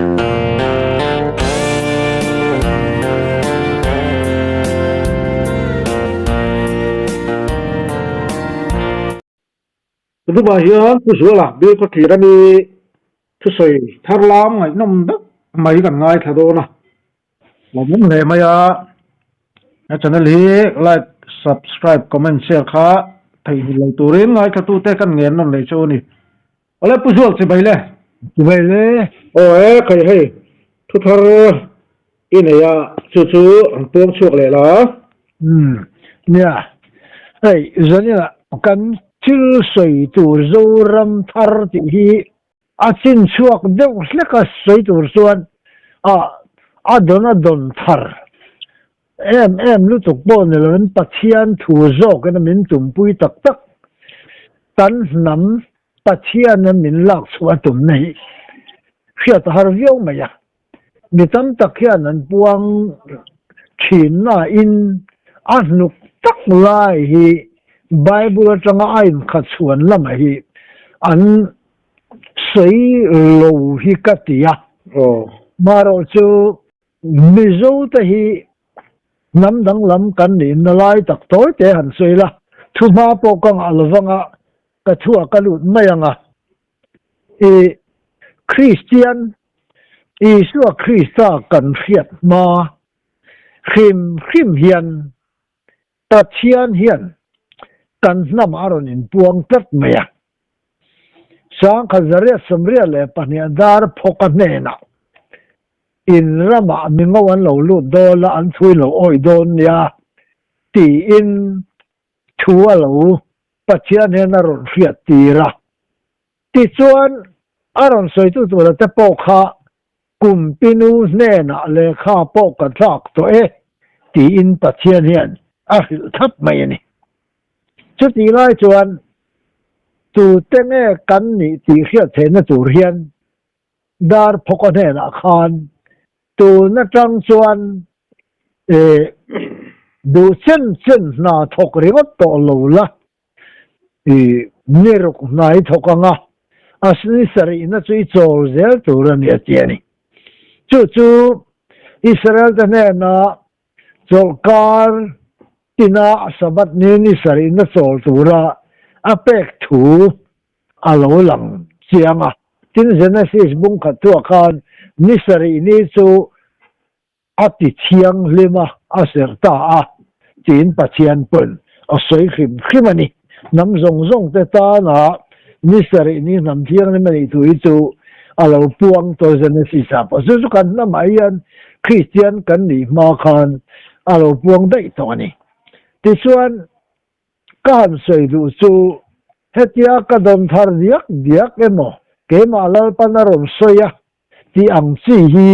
Tunah hian Pu Zuala Bill Khawthlir ami thusawi thar lam ngaihnawm deuh mai kan ngaithla dawn a. Lawmawm hle mai a, he channel hi like, subscribe, comment, share kha theihnghilh lo turin ngaithlatute kan ngen nawn leh chu a ni. Awle Pu Zual chibai le. Chibai le. Aw e khai hei thu thar i nei a chu chu an puang chhuak leh la. Umm nia hei zaninah kan thil sawi tur Zoram thar tih hi a chin chhuak deuh hlek a sawi tur chuan a a dawn a dawn thar em em lutuk pawh ni lovin Pathian thu zawkin a min tumpui tak tak kan hnam Pathiana min lak chhuah a tumna hi hriat a har viau mai a, mi tam tak hian an puang thin nain a hnuk tak lai hi Bible atanga a inkhat chhuan lamah hi an sawi lo hi ka ti a, marawh chu Mizo te hi hnam danglam kan nihna lai tak tawi te han sawi la, thuhma pawh ka ngah lo vang a, ka thuah ka lut mai ang a. I Kristian, Isua Krista kan hriat hma hrim hrim hian Pathian hian kan hnam a rawn inpuang tlat mai a. 1882 dar phawka hnenah in ramah mingo an lo lut dawn a, an thui lo awih dawn nia tiin thu a lo Pathian hian a rawn hriat tir a. Tichuan a rawn sawitu tura te pawh kha Kumpinu hnenah lehkha pawh ka thlak tawh e tiin Pathian hian a hrilh thlap mai a ni. Chutih lai chuan tute nge kan nih tih hriat theihna tur hian Darphawka hnenah khan tun atang chuan duh chen chen hna thawk ringawt tawh lo la I ni ruk hnai thawk ang a, a ni sarihna chu i chawl zel tur a ni a ti a ni. Chu chu Israel te hnena chawlhkar tina Sabbath ni ni sarihna chawl tura a pek thu a lo lang chiang a. Tin, Genesis bungkhat thuah khan ni sarih ni chu A ti thianghlim a, a serh ta a, tiin Pathian pawn a sawi hrim hrim a ni. Hnam zawng zawng te tana ni sarih ni hnam thianghlim a nih thu hi chu a lo puang tawh Genesis ah pawh. Chu chu kan hnamah hian Kristian kan nih hma khan a lo puang daih tawh a ni. Tichuan ka han sawi duh chu hetia ka dawn thar diak diak emaw keimah Lalpan a rawn sawi a, Tih ang chi hi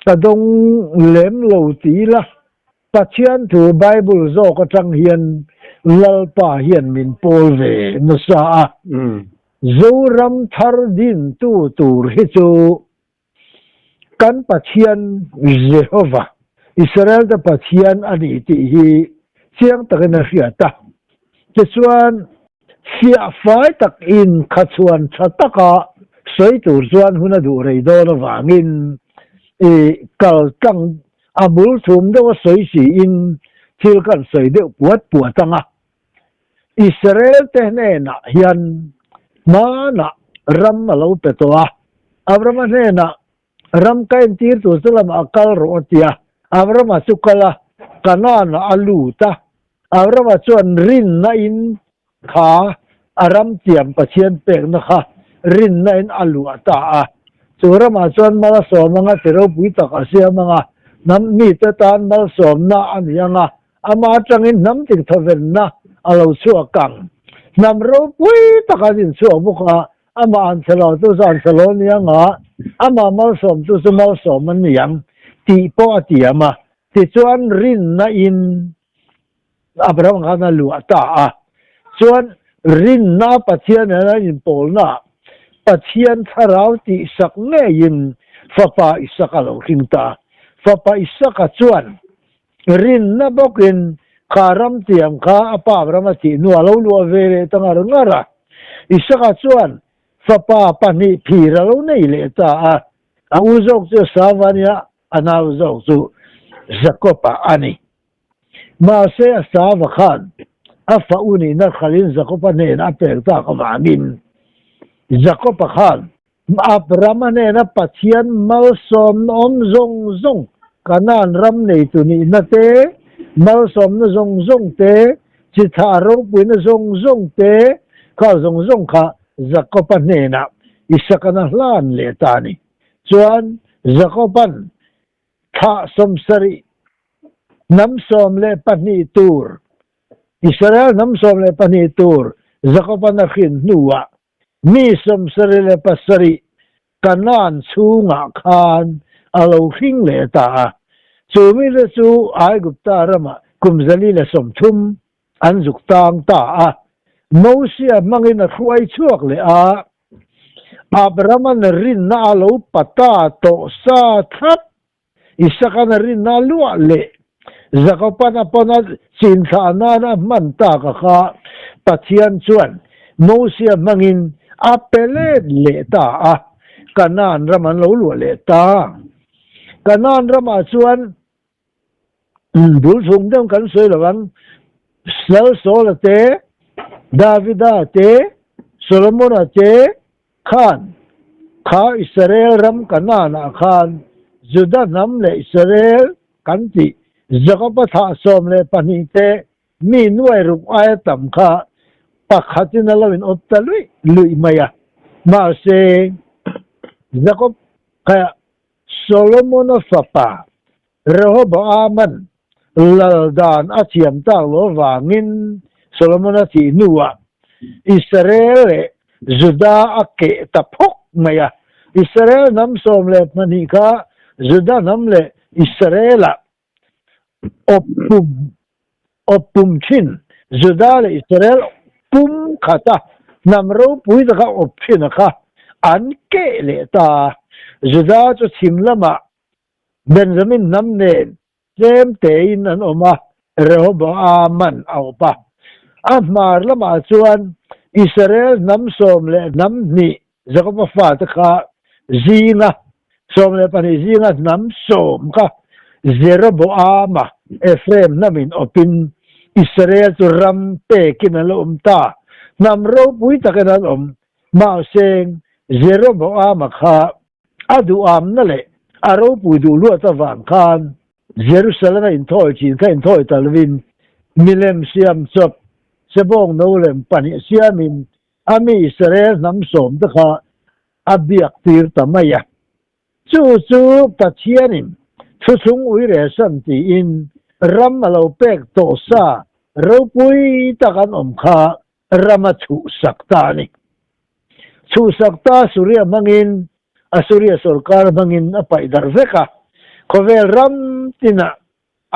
ka dawng lem lo ti ila, Pathian thu Bible zawk atang hian Lalpa hian min pawl ve nasa a. Zoram thar dintu tur hi chu kan Pathian Jehova, Israel te Pathian a ni tih hi chiang takin a hriat a. Tichuan, fiah fai tak in khachuan tha taka sawi tur chuan hun a duh rei dawn avangin i kal tlang a bul thum deuh a sawi siin thil kan sawi deuh puat puat ang a. Israel te hnenah hian hmanah ram a lo pe tawh a, Abrahama hnenah ram ka entir tur chu lamah a kal rawh a ti a, Abrahama chu kal a, Kanaan-ah a lut a, Abrahama chuan rinna in kha a ram tiam Pathian pekna kha rinna in a luah ta a, chu ramah chuan malsawm anga ti ropui tak a siam anga, hnam mite tan malsawmna a ni anga, ama atangin hnam tikthawvenna a lo chhuak ang. Hnam ropui tak an inchhuak bawk a, Amah an chhe lo chu chu an chhe lo ni ang a, amah malsawm chu chu malsawm an ni ang tih pawh a tiam a. Tichuan rinna in Abraham khan a luah ta a. Chuan rinna Pathian nen an inpawlna ah Pathian thlarau tihsak ngeiin fapa Isaka lo hring ta. Fapa Isaka chuan rinna bawkin kha ram tiam kha a pa Abraham a tih hnuah a lo luah ve leh ta ngar ngar a. Isaka chuan fapa pahnih phir a lo nei leh ta a. A u zawk chu Esauva a ni a, a nau zawk chu Jakob-a a ni. Mahse, Esauva khan a fa u nihna hralhin Jakob-a hnenah a pek tak avangin Jakob-a khan Abrahama hnena Pathian malsawmna awm zawng zawng, Kanaan ram neitu nihna te, malsawmna zawng zawng te, chi thah ropuina zawng zawng te, kha zawng zawng kha Jakob-a hnenah Isaka'n a hlan leh ta a ni. Chuan Jakob-a'n thlah 70, hnam 12 tur, Israel hnam 12 tur Jakob-a'n a hrin hnuah Mi 77 Kanaan chhungah khan a lo hring leh ta a. Chu mite chu Aigupta ramah kum 430 an zuk tang ta a. Mosia hmangin a hruai chhuak leh a. Abrahama'n rinna a lo pa ta tawh sa thlap. Isaka'n a rinna a luah leh Jakoba'n a pawn a chinthlah nan a hman tak a kha Pathian chuan Mosia hmangin a pe let leh ta a, Kanaan ram an lo luah leh ta. Kanaan ramah chuan bul chhung deuh kan sawi lo ang, Lal Saula te, Davida te, Solomona te, Khan, kha Israel ram Kanaan-ah khan Juda hnam leh Israel kan tih Jakob-a thlah 12 te mi nuai ruk aia tam kha pakhatin a lo inawp ta luih luih mai a. Mahse, Jakob kha Solomon-a fapa Rehoboam-a'n lal dan a thiam tak lo vangin Solomon-a thih hnuah Israel leh Juda a keh ta phawk mai a. Israel hnam 12 kha Juda hnam leh Israel-ah awp pum awp pum thin, Juda leh Israel pum khata hnam ropui taka awp thin a kha an keh leh ta a. Juda chu chhim lamah Benjamin hnam nen tlem tein an awm a, Rehoboam-a'n a awp a. A hmar lamah chuan Israel hnam sawm leh hnam hnih Jakob-a fate kha zinga 12 zinga hnam sawm kha Jeroboam-a Ephraim hnamin awpin Israel chu ram pekin an lo awm ta. Hnam ropui takin an awm. Mahse, Jeroboam-a kha A duhamna leh a ropui duh luat avang khan Jerusalem a inthawi thin kha inthawi ta lovin milem siam chawp sebawng no lem pahnih siamin a mi Israel hnam sawm te kha a biak tir ta mai a. Chu chu Pathianin thuthlung uiresan tiin ram a lo pek tawh sa ropui tak an awm kha ram a chhuhsak ta a ni. Chhuhsak ta Suria hmangin Assuria sorkar hmangin a paih darh vek a, khawvel ram tinah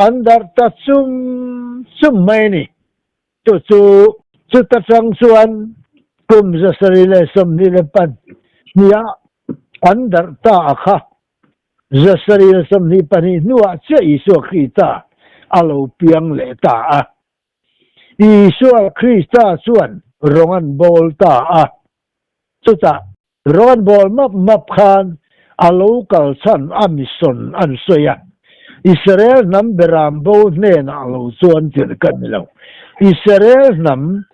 an darh ta chum chum mai a ni. Chu chu chuta tang chuan kum 722ah an darh ta a kha. 722 hnuah chiah Isua Krista a lo piang leh ta a. Isua Krista chuan rawng an bawl ta a. Chutah rawng an bawl map map khan a lo kal chhan a mission an sawi a. Israel hnam beram bo hnenah a lo chuan tirh ka ni lo. Israel hnam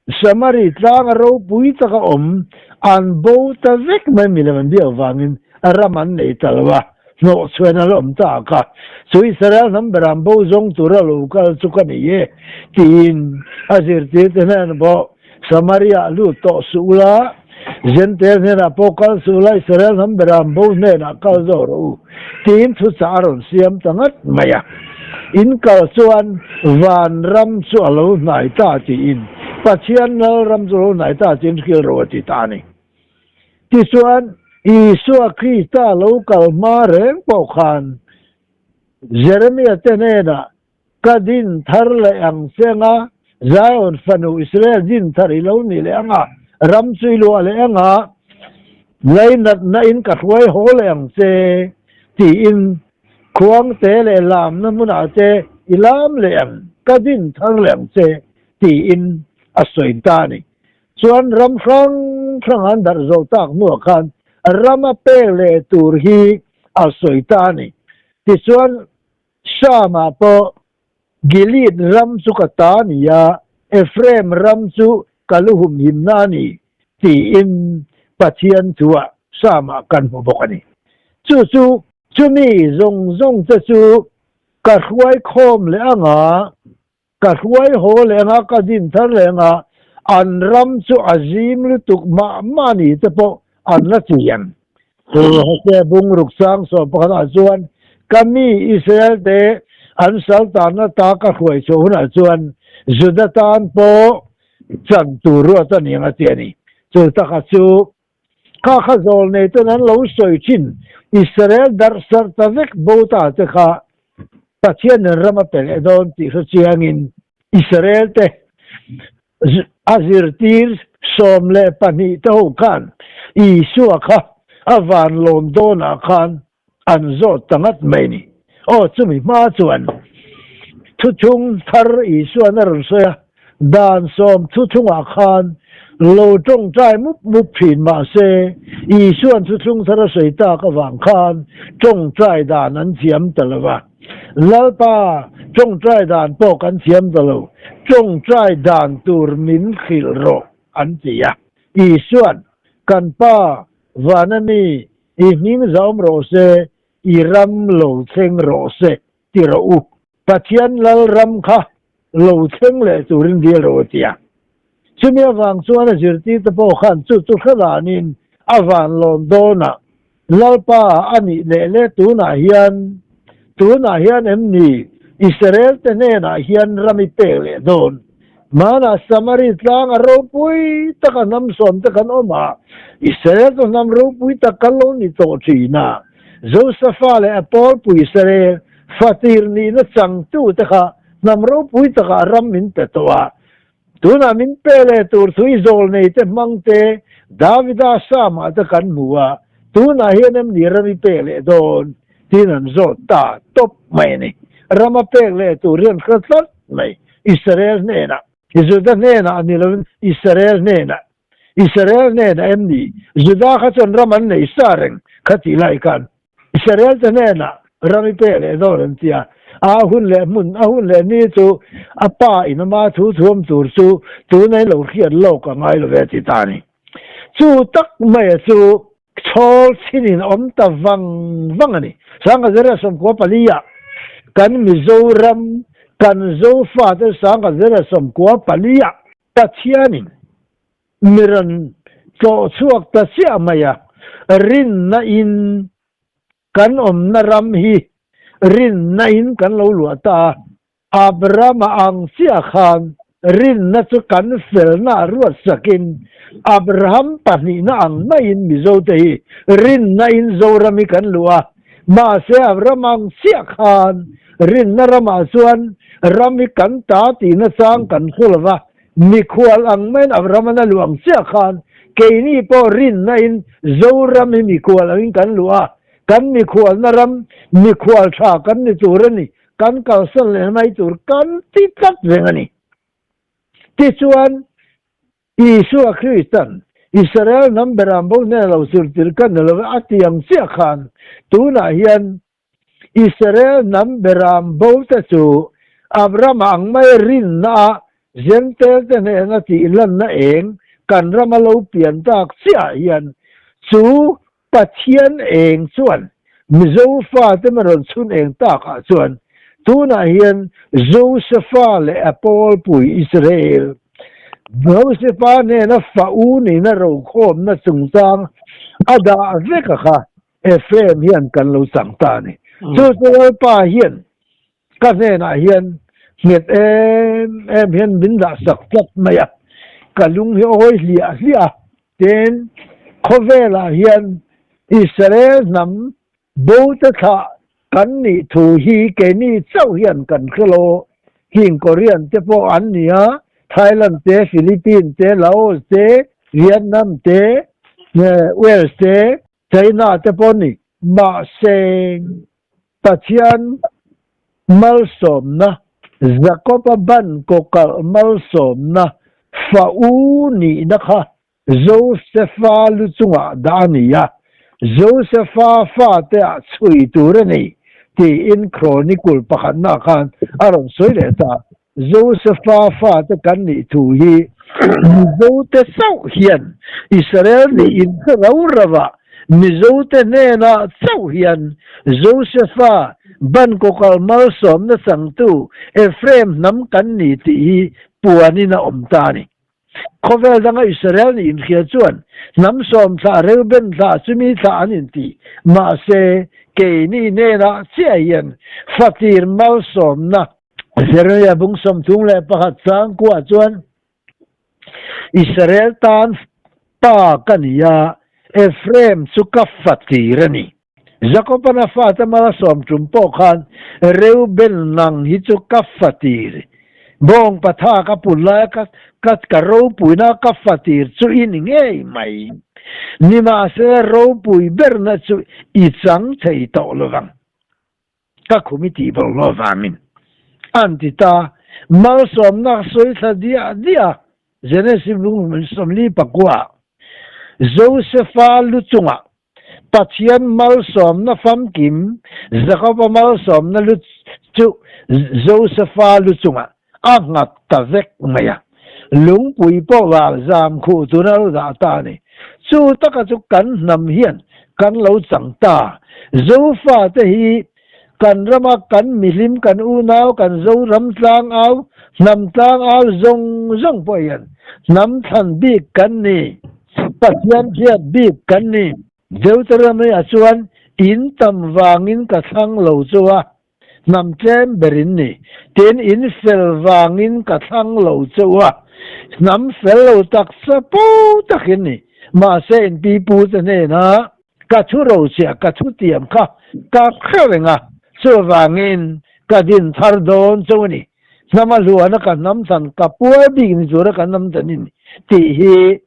Samari tlanga ropui taka awm an bo ta vek mai milem an biak vangin ram an nei ta lo a. Hnawhchhuan a la awm ta ka, chu Israel hnam beram bo zawng tura lo kal chu ka ni e, tiin a zirtirte hnenah pawh, Samaria lut tawh suh ula, Jentail hnenah pawh kal suh ula, Israel hnam beram bo hnenah kal zawk rawh u, tiin thuchah a rawn siam ta ngat mai a. In kal chuan van ram chu a lo hnai ta tiin, Pathian lal ram chu a lo hnai ta tiin hrilh rawh a ti ta a ni. Tichuan, Isua Krista lo kal hma reng pawh khan Jeremia te hnenah, Ka din thar leh ang che anga, Zion fanu Israel din thar i lo ni leh anga, ram chu i luah leh anga, lainatna in ka hruai haw leh ang che, tiin khuangte leh lamna hmunah te i lam leh ang, ka din thar leh ang che, tiin a sawi ta a ni. Chuan ram hrang hrang an darh zawh tak hnuah khan Rama pek leh tur hi a sawi ta a ni. Tichuan, Shama pawh Gilead ram chu ka ta a ni a, Ephraim ram chu ka lu humhimna a ni, tiin Pathian thuah Shama kan hmu bawk a ni. Chu chu chumi zawng zawng te chu ka hruai khawm leh ang a, Ka hruai haw leh anga ka din thar leh anga an ram chu a zim lutuk mah mah ni te pawh an la ti em? Chu Hosea bungruk sang sawm pakhatah chuan ka mi Israel te an sal tanna ta ka hruai chhuah hunah chuan Juda tan pawh chan tur ruat a ni ang a ti a ni. Chu taka chu Kha kha zawl nei ten an lo sawi thin, Israel darh sarh ta vek bo ta te kha Pathian in ram a pe leh dawn tih hre chiangin Israel te a zirtir 12 te ho khan Isua kha a van lawm dawnah khan an zawt ta ngat mai ni. Aw chumi hma chuan thuthlung thar Isuan a rawn sawi a, dan sawm thuthlungah khan lo tawngtai mup mup thin mah se Isuan thuthlung thar a sawi tak avang khan tawngtai dan an thiam ta lo va. Lalpa tawngtai dan pawh kan thiam ta lo, tawngtai dan tur min hrilh rawh an ti a. Isuan, Kan Pa, vana mi, I hming zâwm rawh se, i ram lo thleng rawh se ti rawh u. Pathian lal ram kha lo thleng leh turin dil rawh u tia. Chumi avang chuan a zirtirte pawh khan chu chu hre danin a van lawm dawnah Lalpa a nih leh leh tunah hian tunah hian em ni Israel-te hnenah hian ram i pek leh dawn? Hmanah Samari tlang a ropui taka hnam sawmte kan awm a, Israel chu hnam ropui tak kan lo ni tawh thin a. Josefa leh a pawlpui Israel fatir nihna changtute kha hnam ropui takah ram min pe tawh a. Tunah min pe leh tur thu i zawlneite hmangte Davida Psalm-ah te kan hmu a, tunah hian em ni ram i pek leh dawn? tiin an zawt ta tawp mai a ni. Ram a pek leh tur hian hre tlat mai. Israel hnenah, Juda hnenah a ni lovin Israel hnenah, Israel hnenah em ni? Juda kha chuan ram an nei sa reng kha tih lai khan Israel te hnenah ram i pek leh dawn an ti a, a hun leh hmun, a hun leh ni chu a pa in ama thu thuam tur chu tuna in lo hriat lawk a ngai lo ve a ti ta a ni. Chu tak maia chu Chhawl chhinin awm ta vang vang a ni. Sangkazera 94 ah kan Mizoram kan Zofate Sangkazera 94 ah Pathianin mi rawn tlawh chhuak ta chiah mai a, rinna in kan awmna ram hi rinna in kan lo luah ta a, Abrahama ang chiah khan rinna chu kan felna ruat sakin Abraham pahnihna ang maiin Mizote hi rinna in Zoram hi kan luh a. Mahse Abraham ang chiah khan rinna ramah chuan ram hi kan ta tihna chang kan hru lo va, mikhual ang maiin Abraham-an a luh ang chiah khan keini pawh rinna in Zoram hi mikhual angin kan luh a, kan mikhualna ram mikhual tha kan ni tur a ni. Kan kalsan leh mai tur kan ti tlat reng a ni. Tichuan, Isua Kristan Israel hnam beram bo hnena lo zirtir ka ni lo a ti ang chiah khan tunah hian Israel hnam beram bo te chu Abrahama ang mai rinna ah Jentail te hnena tih lanna eng kan rama lo pian tak chiah hian chu Pathian eng chuan Mizo fate ma rawn chhun eng takah chuan tunah hian Josefa leh a pawlpui Israel, Josefa hnena fa u nihna rokhawmna chungchang a dah vek a kha Ephraim hian kan lo chang ta a ni. Chu chu Lalpa hian ka hnenah hian nghet em em hian min dah sak tlat mai a, ka lung hi awi hliah hliah a. Tin, khawvelah hian Israel hnam bote thlah kan nih thu hi keini chauh hian kan hre lo. Hing Korean te pawh an ni a, Thailand te, Philippines te, Laos te, Vietnam te, Wales te, China te pawh ni. Mahse, Pathian malsawmna, Jakob-a ban kawkalh malsawmna fa u nihna kha Josefa lu chungah dah a ni a. Josefa fate ah chhui tur a ni tiin Chronicle pakhatna khan a rawn sawi leh ta. Josefa fate kan nih thu hi Mizote chauh hian Israel nih inhre rau rau ah Mizote hnenah chauh hian Josefa ban kawkal malsawmna changtu Ephraim hnam kan ni tih hi puanin a awm ta a ni. Khawvel danga Israel nih inhria chuan hnam sawm thlah, Reuben thlah, chumi thlah an inti. Mahse, keini hnenah chiah hian fatir malsawmna. Jeremia bung 31 changkuah chuan Israel tan pa ka ni a, Ephraim chu ka fatir a ni. Jakoban a fate mal a sawm tum pawh khan Reuben nang hi chu ka fatir, bawng patha ka pun laia ka ka ka ropuina ka fatir chu i ni ngei mai. Nimahsela ropui berna chu i chang thei tawh lovang. Ka khum i tih bawlhhlawh vangin an ti ta. Malsawmna sawi thla diah diah a, Genesis bung 49 Josefa lu chungah Pathian malsawmna famkim, Jakoba malsawmna lu chu Josefa lu chungah a nghat ta vek mai a. Lungpui pawh val zam khuh tuna lo dah ta a ni. Chu taka chu kan hnam hian kan lo chang ta. Zofate hi kan rama kan mihlim, kan unau, kan Zoram tlangau, hnam tlangau zawng zawng pawh hian hnam thlan bik kan ni, Pathian hriat bik kan ni. Deuteronomy-ah chuan in tam vangin ka thlang lo chu a, hnam tlem ber in ni. Tin, in fel vangin ka thlang lo che u a, hnam fel lo taksa po tak in ni. Mahse, in pipu te hnenah ka thu rochhiah, ka thu tiam kha ka hre reng a, chuvangin ka din thar dawn che u ni. Hnam a hluana ka hnam than ka puar bik ni tura ka hnam than in tih hi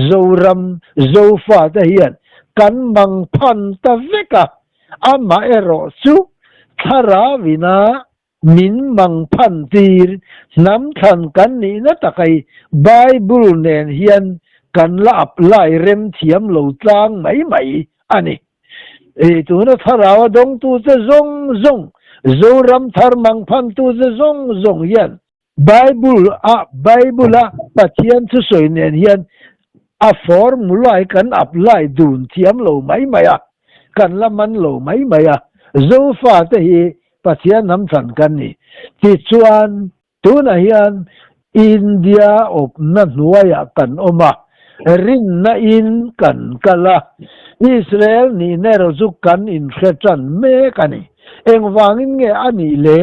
Zoram Zofate hian kan mang phan ta vek a. Amaherawh chu thlarauina min mang phan tir hnam thlan kan nihna takai Bible nen hian kan la apply rem thiam lo tlang mai mai a ni. Tuna thlarau a dawngtute zawng zawng, Zoram thar mang phantute zawng zawng hian Bible a Bible a Pathian thusawi nen hian a formula hi kan apply dun thiam lo mai mai a, kan la man lo mai mai a. Zofate hi Pathian hnam thlan kan ni. Tichuan tunah hian India awpna hnuaiah kan awm a, rinna in kan kal a, Israel nihna erawh chu kan inhre tan mek a ni. Engvangin nge a nih le?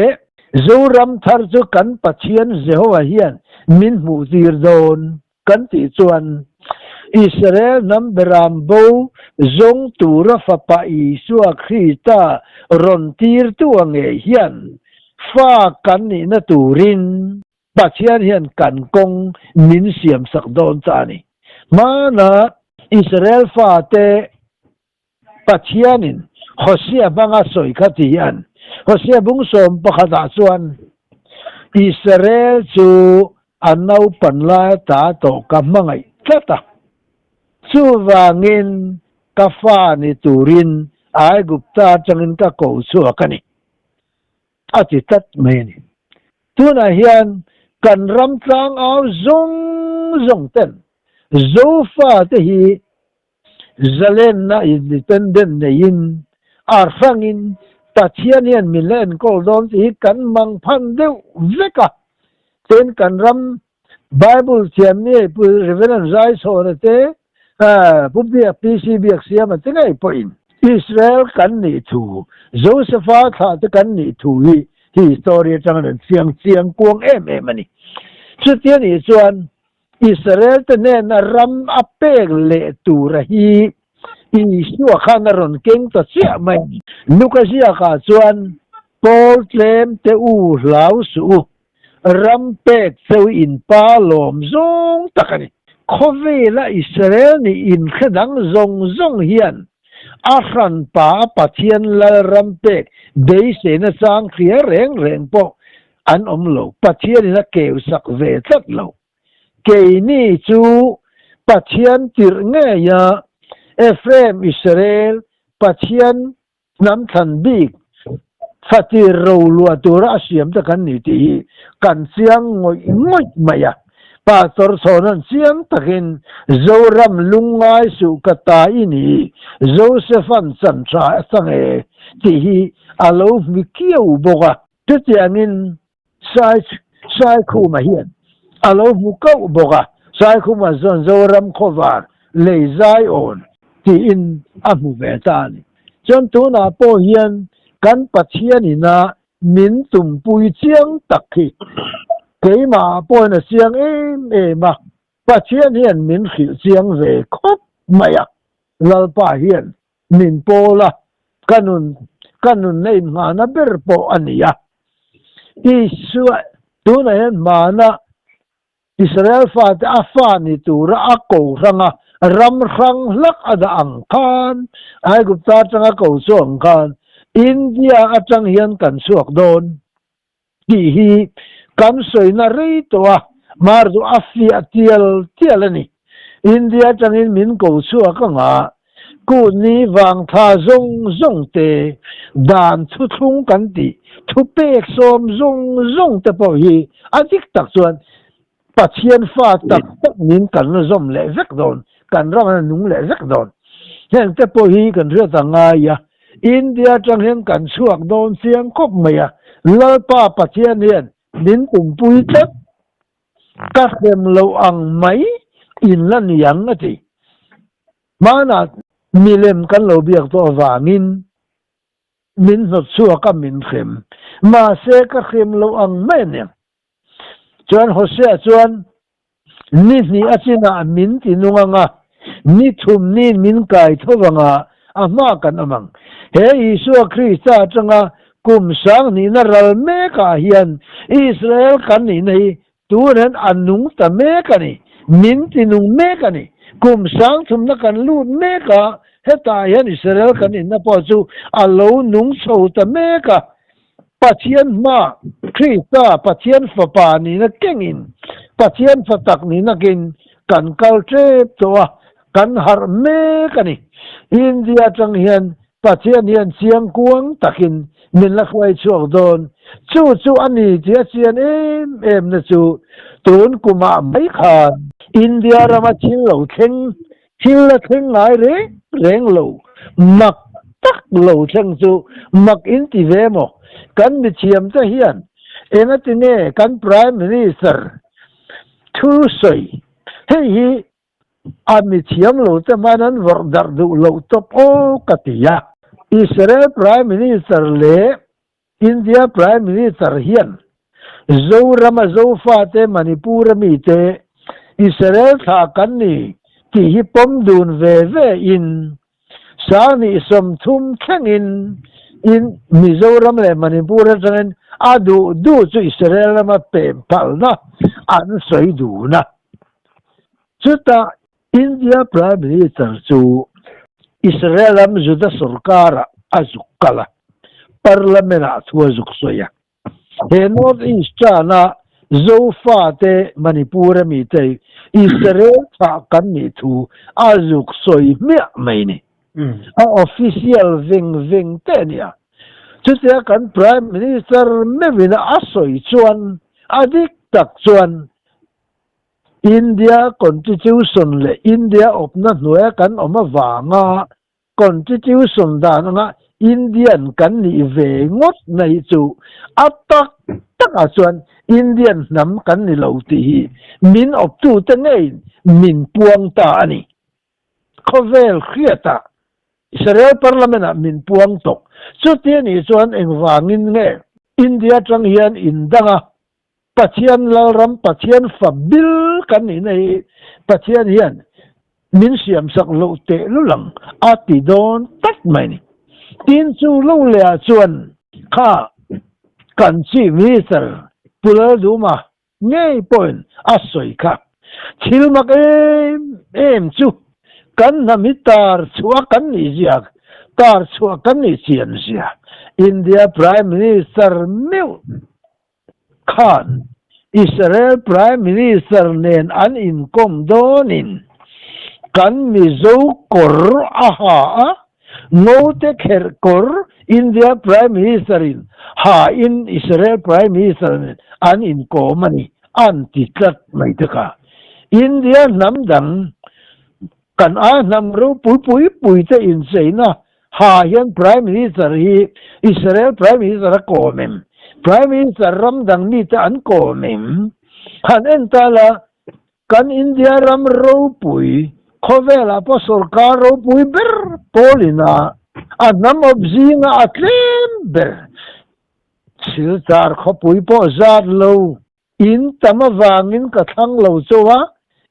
Zoram thar chu kan Pathian Jehovah hian min hmuhtir dawn kan tih chuan Israel hnam beram bo zawng tura Fapa Isua Krista rawn tirtu a ngei hian fa kan nihna turin Pathian hian kan kawng min siamsak dawn ta a ni. Hmanah Israel fate Pathianin Hosea hmanga sawi kha ti hian Hosea bung 11 ah chuan Israel chu a naupan lai ata tawh ka hmangaih tlat a, chuvangin ka fa ni turin Aigupta atangin ka ko chhuak a ni, a ti tlat mai a ni. Tunah hian kan ram tlangau zawng zawng ten Zofate hi Zalenna independent neiin a hrangin Pathian hian min la enkawl dawn tih hi kan mang phan deuh vek a. Tin, kan ram Bible thiam ngei Pu Reverend Zaichhawna te, Pu Biak PC Biaksiama te ngei pawhin Israel kan nih thu, Josepha thlah te kan nih thu hi hi story atanga an chiang chiang kuang em em a ni. Chutia nih chuan Israel te hnena ram a pek leh tura hi Isua khan a rawn keng ta chiah mai. Luka ziakah chuan, Pawl tlem te u hlau suh u, ram pek cheu in pa lawm zawng tak a ni. Khawvela Israel nih inhre dang zawng zawng hian a hranpa a Pathian lal ram pek beiseina chang hria reng reng pawh an awm lo, Pathianin a keu sak ve tlat lo. Keini chu Pathian tirh ngeia Ephraim, Israel, Pathian hnam thlan bik fatir roluah tura a siam te kan ni tih hi kan chiang ngawih ngawih mai a. Pastor Chhawna'n chiang takin Zoram lungngai suh ka ta i ni, Josepha'n chan tha a chang e tih hi a lo hmi kiau bawk a. Chutiangin Sai Saikhuma hian a lo hmu kauh bawk a, Saikhuma chuan Zoram khawvar lei zai awn tiin a hmu ve ta a ni. Chuan tunah pawh hian kan Pathian ina min tumpui chiang tak hi keimahah pawhin a chiang em em a, Pathian hian min hrilh chiang ve khawp mai a, Lalpa hian min pawl a, ka nun ka nunna inngahna ber pawh a ni a. Isua tunah hian hmana Israel fate a fa ni tura a ko hrang a, ram hrang hlak a dah ang khan, Aigupta atanga ko chu ang khan, India atang hian kan chhuak dawn tih hi kan sawina rei tawh a, mar chu a fiah tial tial a ni. India atangin min ko chhuak ang a, Kutni vang tha zawng zawng te, dan thuthlung kan tih, thupek sawm zawng zawng te pawh hi a dik tak chuan Pathian fa tak tak nin kan la zawm leh vek dawn, kan ram a nung leh vek dawn. Heng te pawh hi kan hriat a ngai a, India atang hian kan chhuak dawn chiang khawp mai a, Lalpa Pathian hian min tumpui tlat. Ka hrem lo ang mai in la ni ang a ti. Hmanah milem kan lo biak tawh avangin min hnawt chhuak a min hrem. Mahse ka hrem lo ang mai a ni ang. Chuan Hosea chuan ni hnih a chinah min ti nung ang a, ni thum niin min kai tho vang a, a hma kan awm ang. He Isua Krista atanga kum sang nihna ral mekah hian Israel kan nihna hi turin a nung ta mek a ni, min ti nung mek a ni. Kum sang thumna kan lut mek a, hetah hian Israel kan nihna pawh chu a lo nung chho ta mek a. Pathian hma, Krista Pathian Fapa nihna kengin, Pathian fa tak nihnakin kan kal tep tawh a, kan harh mek a ni. India atang hian Pathian hian chiang kuang takin min la hruai chhuak dawn. Chu chu a ni tih a chian em em na chu tun kumah mai khan India rama thil lo thleng, thil la thleng ngai reng reng lo, mak tak lo thleng chu mak in ti ve maw? Kan mithiam te hian engatinge kan Prime Minister thu sawi hei hi A mi thiam lo te hman an vawrh darh duh loh tawp aw ka ti a. Israel Prime Minister leh India Prime Minister hian Zorama Zofate Manipur-a mite Israel thlah kan ni tih hi pawm dun ve ve in Sangni 30 thlengin in Mizoram leh Manipur atangin a duh duh chu Israel rama pem phalna an sawi dun a. Chutah India Prime Minister chu Israel ram Juda sorkarah a zuk kal a, Parliament-ah thu a zuk sawi a. He North East tana Zofate Manipur a mite Israel thah kan nih thu a zuk sawi hmiah mai ni. A official veng veng te a nia. Chutia kan Prime Minister meuhin a sawi chuan a dik tak chuan India Constitution leh India awpna hnuaia kan awm avanga Constitution dan anga Indian kan nih ve ngawt na hi chu a tak takah chuan Indian hnam kan ni lo tih hi min awptute ngeiin min puang ta a ni. Khawvel hriatah Israel Parliament-ah min puang tawh. Chuti a nih chuan engvangin nge India atang hian indang a Pathian Lalram, Pathian fa bil kan nihna hi Pathian hian min siamsak loh tehlul ang a ti dawn tak mai ni. Tin chu lo lehah chuan kha kan Chief Minister Pu Lalduma ngei pawhin a sawi kha. Thil mak em em chu kan hnam hi tar chhuah kan nih zia, tar chhuah kan nih chian zia India Prime Minister meuh Khan, Israel Prime Minister nen an inkawm dawnin. Kan Mizo kawr a ha a, Ngote kherh kawr India Prime Minister in ha in Israel Prime Minister nen an inkawm a ni an ti tlat mai te kha. India hnam dang kan ai hnam ropui pui pui te incheina ha hian Prime Minister hi Israel Prime Minister a kawm em? Prime Minister ram dang mite an kawm em? Han en ta la Kan India ram ropui, khawvelah pawh sorkar ropui ber pawlin a a hnam awp zinga a tlem ber. Silchar khawpui pawh zat lo, in tam avangin ka thlang lo chauh a,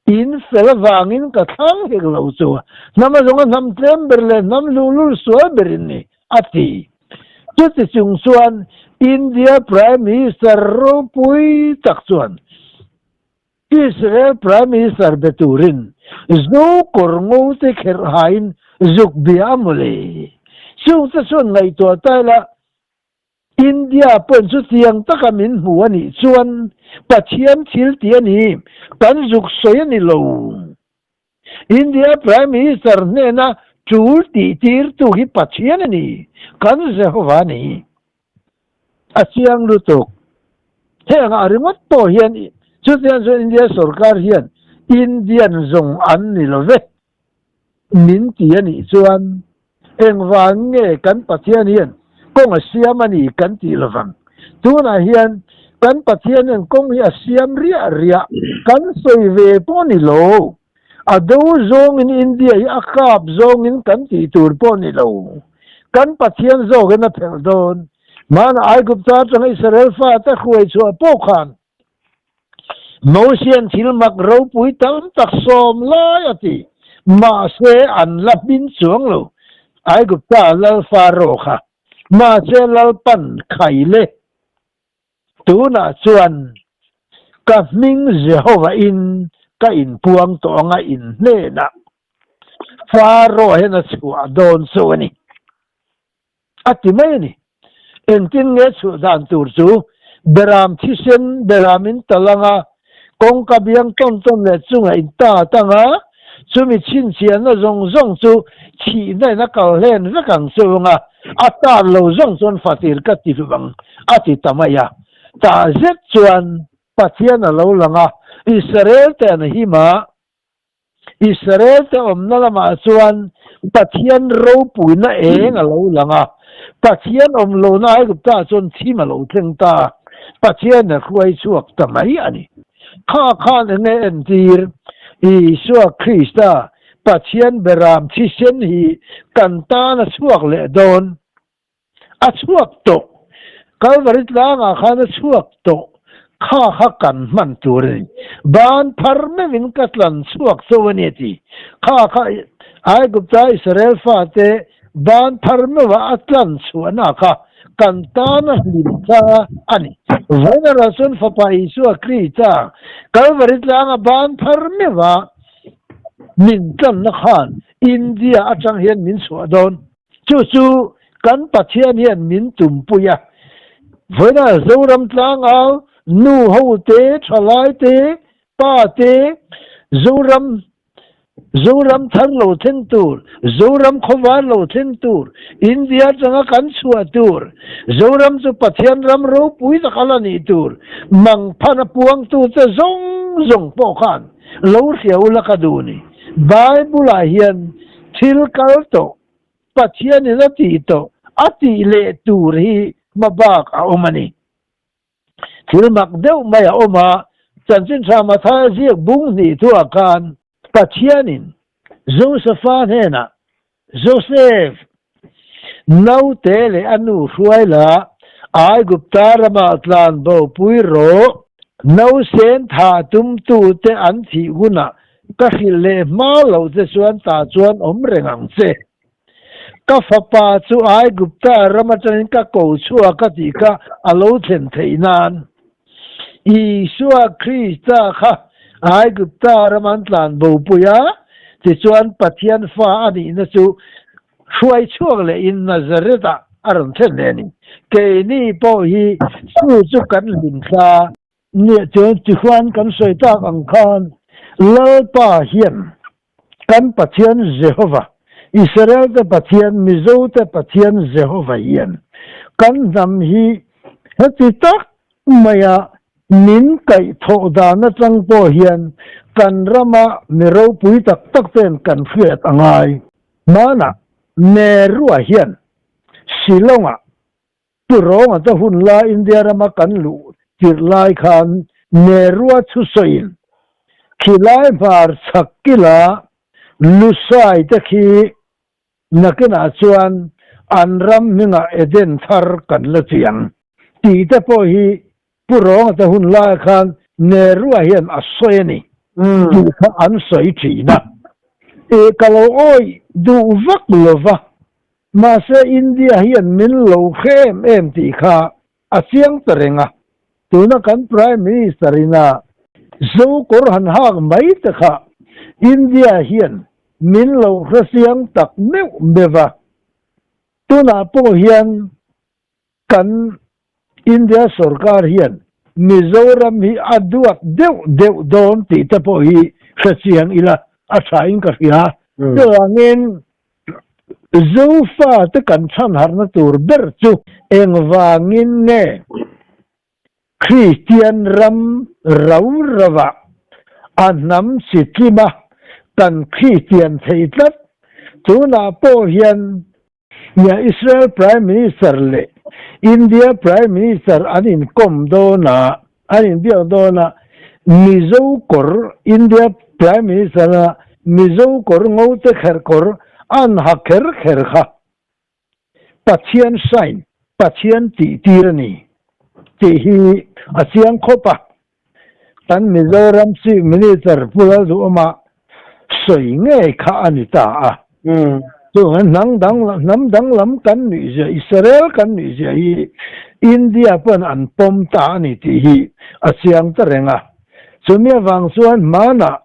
in fel avangin ka thlang hek lo chauh a, hnam azawnga hnam tlem ber leh hnam luhlul sual ber in ni, a ti. Chuti chung chuan India Prime Minister ropui tak chuan Israel Prime Minister be turin Zo kawr ngo te kherh hain zuk bia a mawle. Chungte chuan ngaihtuah ta ila India pawhin chutiang taka min hmu a nih chuan Pathian thil tih a ni, kan zuk sawi a ni lo. India Prime Minister hnena tul tih tirtu hi Pathian a ni, kan Jehovah a ni. A chiang lutuk. Heng ah ringawt pawh hian chutiang chuan India sorkar hian Indian zawng an ni lo ve min ti a nih chuan engvang nge kan Pathian hian kawng a siam a ni kan tih lovang. Tunah hian kan Pathian hian kawng hi a siam riah riah kan sawi ve pawh ni lo. A do zawngin India hi a kap zawngin kan tih tur pawh ni lo. Kan Pathian zawkin a phelh dawn. Hmanah Aigupta atanga Israel fate hruai chhuah pawh khan Mosian thil mak ropui tam tak sawm lai a ti. Mahse an la hmin chuang lo. Aigupta lal Faro kha. Mahse Lalpan khai le. Tunah chuan ka hming Jehovah in ka inpuang tawh anga in hnenah Faro hian a chhuah dawn chu a ni. A ti mai a ni. Engtin nge chhuah dan tur chu Beram thisen, Beram in tal anga kawngka biang tawn tawn leh chungah in ta tang a, chumi chhinchhiahna zawng zawng chu thihna in a kal hlen vek ang chu anga a tar lo zawng chuan fatir ka ti hluh ang a ti ta mai a. Tah zet chuan Pathian a lo lang a, Israel te an him a, Israel te awmna lamah chuan Pathian ropuina eng a lo lang a, Pathian awm lohna Aigupta chuan thim a lo thleng ta a, Pathian a hruai chhuak ta mai a ni. Kha khan enge entir? Isua Krista, Pathian beram thisen hi kan tan a chhuak leh dawn. A chhuak tawh. Kalvari tlangah khan a chhuak tawh. Kha kha kan hman tur a ni. Ban phar meuhin ka tlan chhuak cho a ni a ti. Kha kha Aigupta Israel fate ban phar meuha a tlan chhuahna kha kan tan a hlim ta a ni. Vawiinah chuan Fapa Isua Krista Kalvari tlanga ban phar meuha min tlanna khan India atang hian min chhuah dawn. Chu chu kan Pathian hian min tumpui a, vawiinah Zoram tlangau nu ho te, thalai te, pa te, Zoram Zoram thar lo thleng tur, Zoram khawvar lo thleng tur, India atanga kan chhuah tur, Zoram chu Pathian ram ropui tak a la nih tur, mangphan a puangtute zawng zawng pawh khan lo hria ula ka duh ni. Bible-ah hian Thil kal tawh, Pathianin a tih tawh, a tih leh tur hi hmabak a awm a ni. Thil mak deuh mai a awm a, Chanchin Tha Mathaia ziak bung hnih thuah khan Pathianin Josefa hnenah, Josef, naute leh a nu hruai la, Aigupta ramah tlan bopui rawh, nausen thah tumtute an thih hunah Ka hrilh leh hma loh che chuan tah chuan awm reng ang che. Ka fapa chu Aigupta ram atangin ka ko chhuak a tih kha a lo thlen theih nan. Isua Krista kha Aigupta ram an tlan bopui a, tichuan Pathian fa a nihna chu hruai chhuak lehin Nazareth-ah a rawn thlen leh a ni. Keini pawh hi chu chu kan hlimthla. Nia chuan tihuan kan sawi tak ang khan Lalpa hian Kan Pathian Jehova, Israel-te Pathian, Mizote Pathian Jehova hian kan hnam hi heti tak maia min kaihthawh dan atang pawh hian kan rama mi ropui tak tak ten kan hriat a ngai. Hmanah Nehru-a hian Shillong-ah Pu Rawnga te hun lai India rama kan luh tirh lai khan Nehru-a thusawiin khilai hmar chhak kila Lusai te khi nakinah chuan an ram hmingah Eden thar kan la chiang tih te pawh hi Pu Rawnga te hun lai khan Nehru-a hian a sawi a ni tih kha an sawi thin a. Ih ka lo awih duh vak lova Mahse India hian min lo hre em em tih kha a chiang ta reng a, tuna kan Prime Minister ina Zo kawr han hak mai te kha India hian min lo hre chiang tak meuh meuh a, tunah pawh hian Kan India sorkar hian Mizoram hi a duat deuh deuh dawn tih te pawh hi hre chiang ila a tha in ka hria. Chuvangin Zofa te kan chhanharna tur ber chu engvangin nge Kristian ram rau rauah a hnam chi tlima kan Kristian thei tlat tunah pawh hian Nia Israel Prime Minister leh India Prime Minister an inkawm dawn a, an inbiak dawn a, Mizo kawr India Prime Minister a Mizo kawr ngo te kher kawr an ha kher kher kha Pathian sign, Pathian tih tir a ni tih hi a chiang khawp a. Kan Mizoram Chief Minister Pu Lalduhawma sawi ngei kha a ni ta a. Chuvangin hnam dang hnam danglam kan nuihzia, Israel kan nuihzia hi India pawn an pawm ta a ni tih hi a chiang ta reng a. Chumi avang chuan hmanah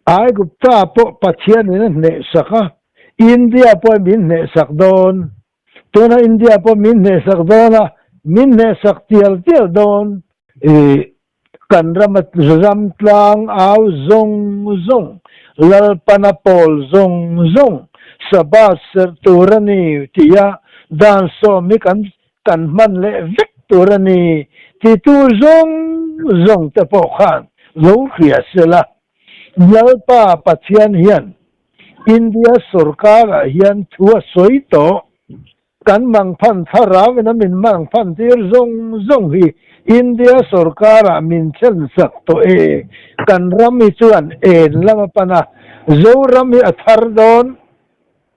Aigupta pawh Pathianin a hnehsak a, India pawhin min hnehsak dawn. Tuna India pawh min hnehsak dawn a, min hnehsak tial tial dawn. I kan rama ram tlang au zawng zawng, Lalpana pawl zawng zawng Sabbath serh tur a ni tia dan sawm hi kan kan hman leh vek tur a ni titu zawng zawng te pawh khan lo hria sela. Lalpa Pathian hian India sorkarah hian thu a sawi tawh. Kan mangphan thlarau in a min mangphan tir zawng zawng hi India sorkarah min thlen sak tawh e. Kan ram hi chuan en lam a pan a, Zoram hi a thar dawn,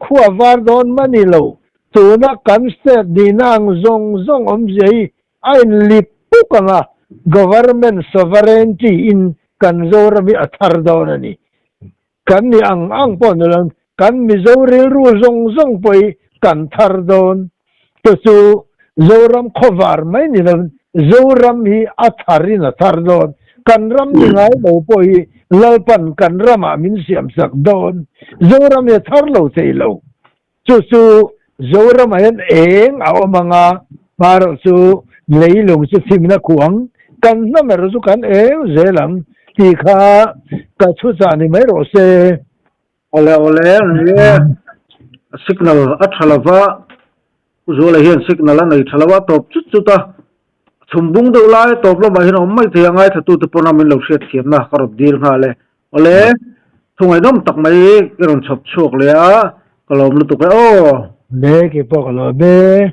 khua var dawn mah ni lo. Tuna kan state nihna ang zawng zawng awmzia hi A inlip puk ang a, Government Sovereignty in kan Zoram hi a thar dawn a ni. Kan ni ang ang pawh ni lo, kan Mizo rilru zawng zawng pawh hi kan thar dawn. Chu chu Zoram khawvar mai ni lo, Zoram hi a thar in a thar dawn. Kan ram ni ngai lo pawh hi Lalpan kan ramah min siamsak dawn. Zoram hi a thar lo thei lo. Chu chu Zoramah hian eng a awm ang a, hmarawh chu leilung chu thimna khuang kan hnam erawh chu kan eng zel ang tih kha ka chhuchah ni mai rawh se. Awle awle ni e, signal a tha lova, Pu Zuala hian signal a nei tha lo a, tawp chut chut a, chhum bung deuh lai tawp lamah hian a awm mai thei a, ngaithlatute pawn a min lo hriatthiamna ka rawn dil nghal e. Awle, thu ngaihnawm tak mai i rawn chhawp chhuak leh a, ka lawm lutuk e aw. Le, keipawh ka lawm e.